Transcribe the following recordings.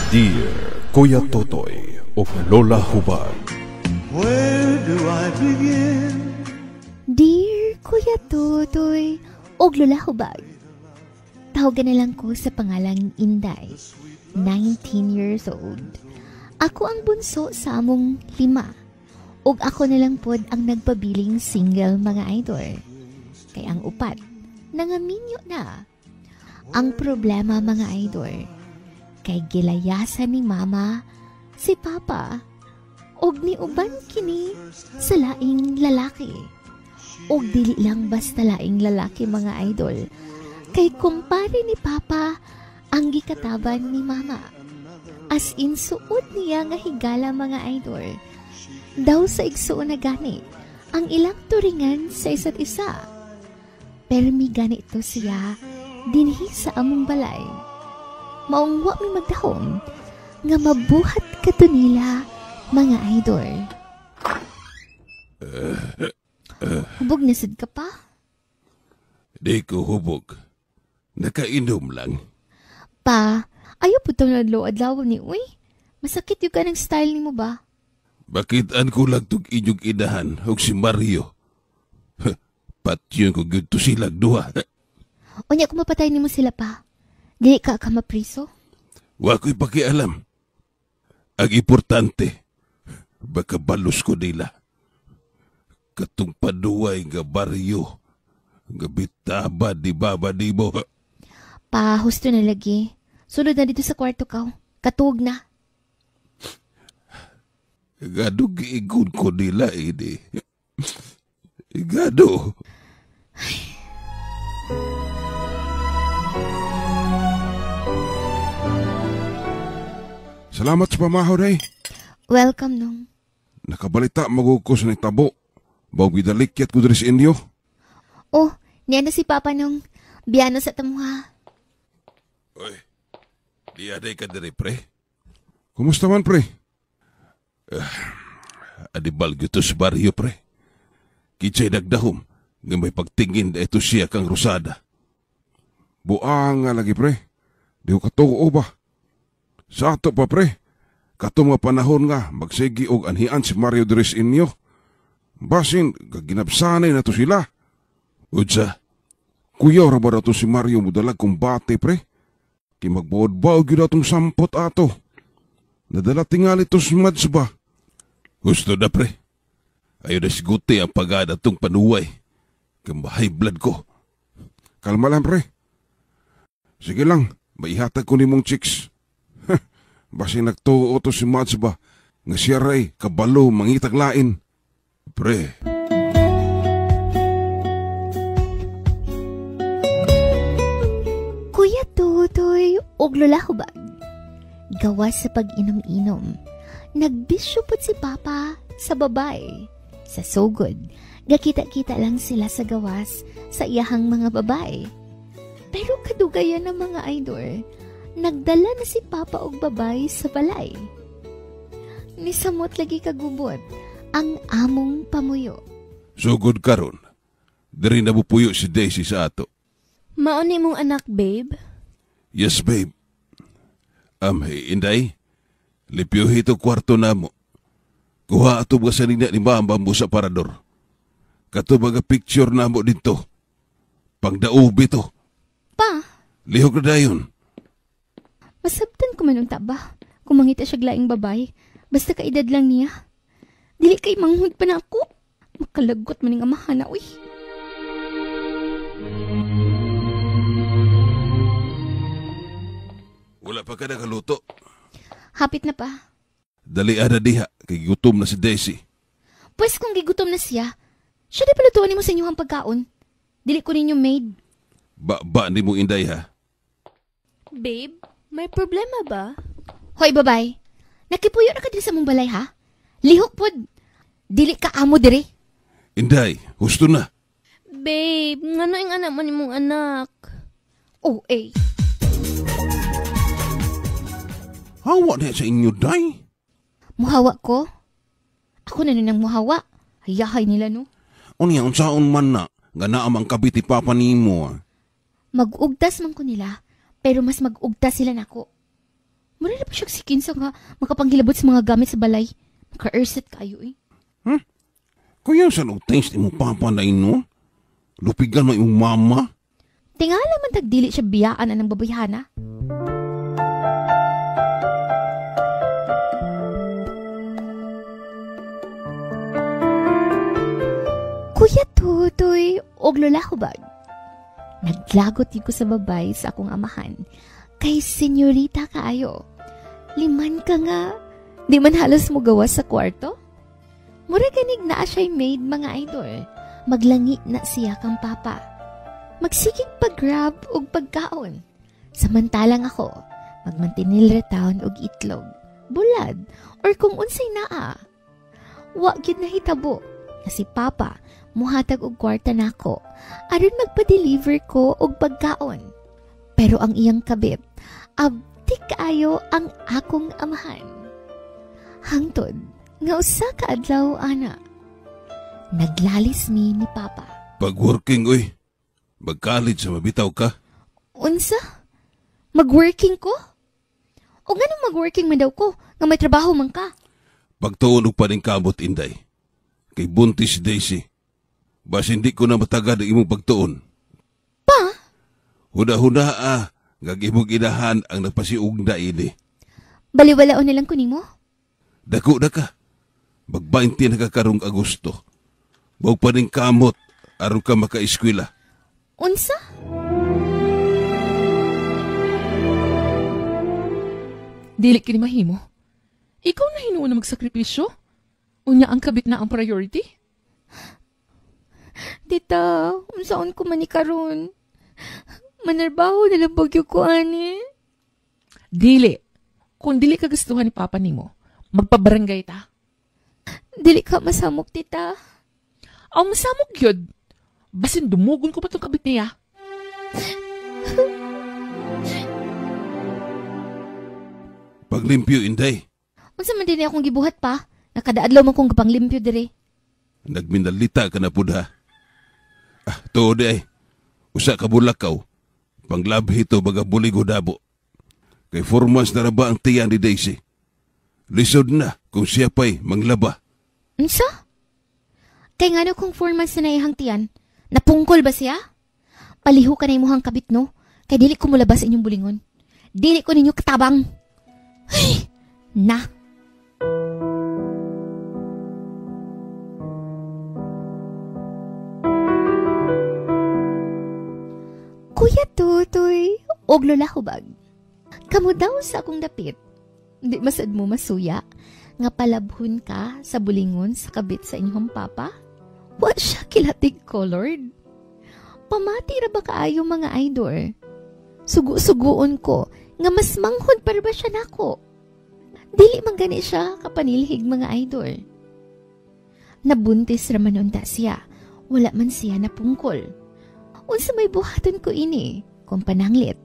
Dear Kuya Totoy ug Lola Hubag. Where do I begin? Dear Kuya Totoy ug Lola Hubag. Tawagan na lang ko sa pangalang Inday, 19 years old. Ako ang bunso sa among 5. Ug ako na lang pod ang nagpabiling single, mga idol. Kay ang upat, nangaminyo na. Ang problema, mga idol, kay gilayasan ni Mama si Papa ug niuban kini sa laing lalaki. Ug dili lang basta laing lalaki, mga idol, kay kumpare ni Papa ang gikataban ni Mama. As in suod niya nga higala, mga idol. Daw sa igsuon na gani ang ilang turingan sa isa't isa. Permi gani to siya dinhi sa among balay. Maong wa mi magdahom nga mabuhat kato nila, mga idol. Hubog na sad ka pa? Di ko hubog. Nakainom lang. Pa, ayaw po itong adlaw-adlaw ni uy. Masakit yung ka ng style ni mo ba? Bakit an ko lang tug inyong inahan og si Mario? Patyon ko gyud to silag duha. Unya kung mapatay nimo sila pa, dili ka ka mapriso? Wa ko'y pakialam. Ang importante, baka balos ko nila. Katong paduway nga baryo, nga bitaba di baba di mo. Pa, husto na lagi. Sulod na dito sa kwarto ka. Katuog na. Gado giigon ko nila, ini. Gado. Ay. Salamat sa pamahaw, day. Welcome, nung. Nakabalita magugko sa nitabo. Bago gidalikyat ko diri sa inyo. Oh, niya na si Papa nung. Biyano sa tamuha. Oy, di aday ka diri, pre. Kumusta man, pre? Adibal gyud to sa baryo, pre. Kitsay nagdahom nga may pagtingin na ito siya kang Rosada. Buang nga lagi, pre. Di ko katuo ba? Sa ato pa, pre. Kato mga panahon nga, magsigi og anhian si Mario diri sa inyo. Basin, gaginabsanay na to sila. Unsa? Kuya, ra ba dato si Mario mudalag kumbate, pre? Kay magbuod-baog yun atong sampot ato. Nadala tingali to si Mads ba? Gusto na, pre. Ayaw na siguti ang pagada atong panuway. Kaya high blood ko. Kalma lang, pre. Sige lang, maihatag ko ni mong chicks. Basin nagtuo to si Mads ba? Nga siya ray, kabalo, mangitag lain. Pre. Kuya Totoy og Lola Hubag. Gawas sa pag-inom-inom, nagbisyo pod si Papa sa babae. Sa sugod, gakita-kita lang sila sa gawas sa iyahang mga babae. Pero kadugayan ng mga idol, nagdala na si Papa og babae sa balay. Nisamot lagi kagubot ang among pamuyo. Sugod karon, diri na bupuyo si Daisy sa ato. Mauni mong anak, babe? Yes, babe. Inday, lipyuhi to kwarto na mo. Kuha ato mga sanina ni mama mo sa parador. Kato mga picture na mo dito. Pangdaubi to. Pa? Lihok na dayon. Masabtan ko man unta ba? Kung mangita siya laing babay, basta kaedad lang niya. Dili kay manghud pa na ako. Makalagot man ning amahan na, uy. Wala pa ka nakaluto. Hapit na pa. Dali na diha, kay gutom na si Daisy. Pwes kung gigutom na siya, siya di palutuan nimo sa inyong pagkaon. Dili ko ninyo maid. Ba-ba ni mo Inday ha? Babe, may problema ba? Hoy, babay. Nakipuyo na ka diri sa mong balay ha? Lihok pod. Dili ka amo diri. Inday, husto na. Babe, ngano ing anak man nimong anak? Oh, eh. Hawa na sa inyo, Day. Muhawa ko? Ako na nun ang muhawa. Hayahay nila, no? Unya, unsaon man na, nga naam ang kabit ni Papa nimo. Mag-ugtas man ko nila, pero mas mag-ugtas sila nako. Mura na pa siya si Kinsa nga makapanghilabot sa mga gamit sa balay. Maka-erset kayo eh. Kuya sa og thanks imong papa na ino. Lupigan mo imong mama. Tingala man tagdili siya biyaan anang babayhana. Kuya Tutoy og Lola Hubag. Naglagot ko sa babay sa akong amahan. Kay senyorita kaayo. Liman ka nga. Di man halos mo gawas sa kwarto. Mura ganig naa siya'y maid mga idol. Maglangi na siya kang papa. Magsigig pag-grab og pagkaon. Samantalang ako, magmantinil retaon og itlog, bulad, or kung unsay naa. Wa gyud nahitabo nga si papa muhatag og kwarta nako aron magpa-deliver ko og pagkaon. Pero ang iyang kabit, abtik kaayo ang akong amahan. Hangtod nga usa ka adlaw ana, naglalis mi ni papa. Pag-working oy, mag-college sa mabitaw ka. Unsa? Mag-working ko? O ganun mag-working man daw ko, nga may trabaho man ka. Pagtuon og paningkamot, Inday. Kay buntis si Daisy. Bas hindi ko na matagad ang imong pagtuon. Pa? Huna-huna nga imong inahan ang nagpasiug na ini. Baliwalaon na lang ko nimo? Dako na ka. Mag-20 na ka karong Agosto. Huwag paningkamot aron ka makaeskwela. Unsa? Dili kini mahimo. Ikaw na hinuon na magsakripisyo? Unya ang kabit na ang priority? Tita, unsaon ko man ni karon? Manarbaho na lang bagyo ko, ani. Dili. Kung dili ka gustuhan ni Papa nimo, magpabarangay ta. Dili ka masamok, tita. Aw, masamok yun. Basin dumugon ko pa tong kabit niya. Paglimpyo, Inday. Unsa man din akong gibuhat pa? Nakadaadlaw man kong gapanglimpyo dire. Nagminalita ka na pud ha. Ah, tuod ay. Usa ka bulakaw. Panglabhi to baga buligo dabo. Kay 4 months na ra ba ang tiyan ni Daisy? Lisod na kung siya pa'y manglaba. Unsa? Kay ngano kung 4 months na naihang tiyan? Napungkol ba siya? Paliho ka na imuhang kabit, no? Kay dili ko mulabas inyong bulingon. Dili ko ninyo katabang. Ay, na. Kuya Tutoy, og Lola Hubag. Kamo daw sa akong dapit. Di masad mo masuya nga palabhon ka sa bulingon sa kabit sa inyong papa? Wa siya kilatig colored. Pamati ra ba kaayo mga idol? Sugu-suguon ko nga mas manghod para ba siya nako? Dili man gani siya kapanilhig mga idol. Nabuntis ra man unta siya. Wala man siya napungkol. Unsa may buhaton ko ini? Kung pananglit,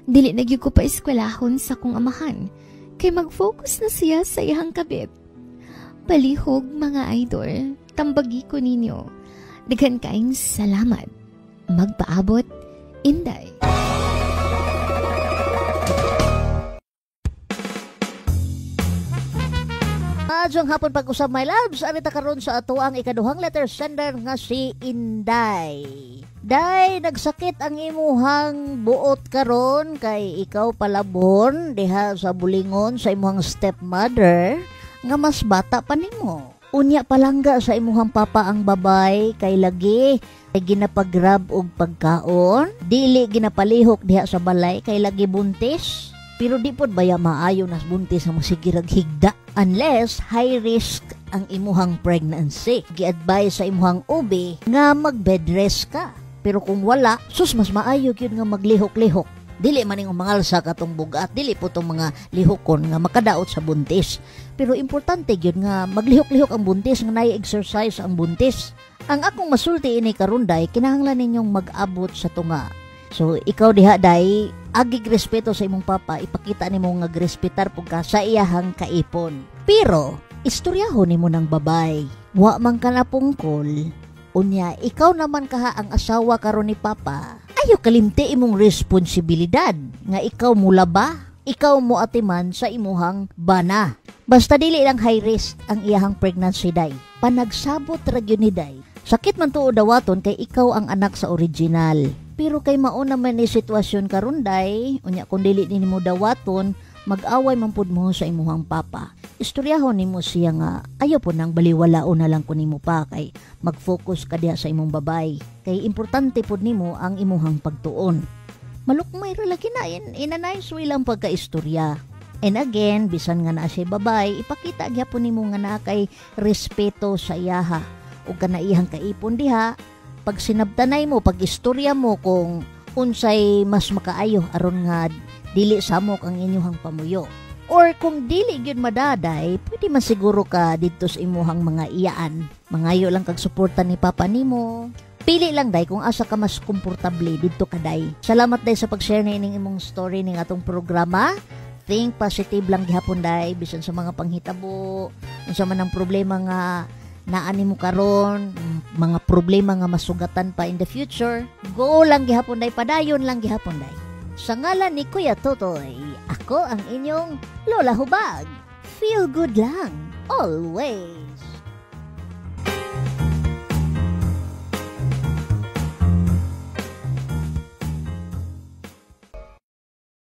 dili na gyud ko pa eskwelahon sa kong amahan. Kay mag-focus na siya sa iyang kabit. Palihog mga idol, tambagi ko ninyo. Daghan kaayong salamat. Magpaabot, Inday. Maayong hapon pag-usab my loves, arita karon sa ato ang ikaduhang letter sender nga si Inday. Day, nagsakit ang imuhang buot karon kay ikaw palabon diha sa bulingon sa imuhang stepmother nga mas bata pa nimo. Unya palangga sa imuhang papa ang babay kay lagi kay ginapagrab og pagkaon, dili ginapalihok diha sa balay kay lagi buntis. Pero di pod baya maayo nas buntis nga mosigirag higda unless high risk ang imuhang pregnancy. Gi-advise sa imuhang OB nga mag-bed rest ka. Pero kung wala, sus mas maayo gyud nga maglihok-lihok. Dili man ning mangalsa katong bugat, dili po tong mga lihokon nga makadaot sa buntis. Pero importante gyud nga maglihok-lihok ang buntis, nga naay exercise ang buntis. Ang akong masulti ini karon day, kinahanglan ninyong mag-abot sa tunga. So ikaw diha day, agig respeto sa imong papa, ipakita nimo nga grespetar pug ka sa iyahang kaipon. Pero istoryahon nimo ng babay. Wa man ka napungkol. Unya, ikaw naman kaha ang asawa karon ni papa. Ayo kalimti imong responsibilidad nga ikaw mulaba. Ikaw mo atiman sa imuhang bana. Basta dili lang high risk ang iyahang pregnancy, day. Panagsabot ra gyud ni, day. Sakit man tuod dawaton kay ikaw ang anak sa original. Pero kay mao naman ni sitwasyon karon, day, unya kung dili nimo dawaton, mag-away man pud mo sa imuhang papa. Istoryahon nimo siya nga ayaw po nang baliwalaon na lang ko nimo pa kay mag-focus ka diha sa imong babay. Kay importante pud nimo ang imuhang pagtuon. Malukmay ra lagi na in a nice way lang pagkaistorya. And again, bisan nga naa siya babay, ipakita gyapon nimo nga naa kay respeto sa iyaha ug kanaihang kaipon diha. Pag sinabtanay mo, pag istorya mo kung unsay mas makaayo aron nga dili samok ang inyuhang pamuyo. Or kung dili gyud madaday, pwede man siguro ka didto sa imuhang mga iyaan. Mangayo lang kag suporta ni papa nimo. Pili lang, day, kung asa ka mas komportable didto ka, day. Salamat, day, sa pag-share na ining imong story ning atong programa. Think positive lang gihapon, day, bisan sa mga panghitabo, unsa man ang problema nga naa nimo karon, mga problema nga masugatan pa in the future. Go lang gihapon, day, padayon lang gihapon, day. Sa ngalan ni Kuya Totoy, ako ang inyong Lola Hubag. Feel good lang, always.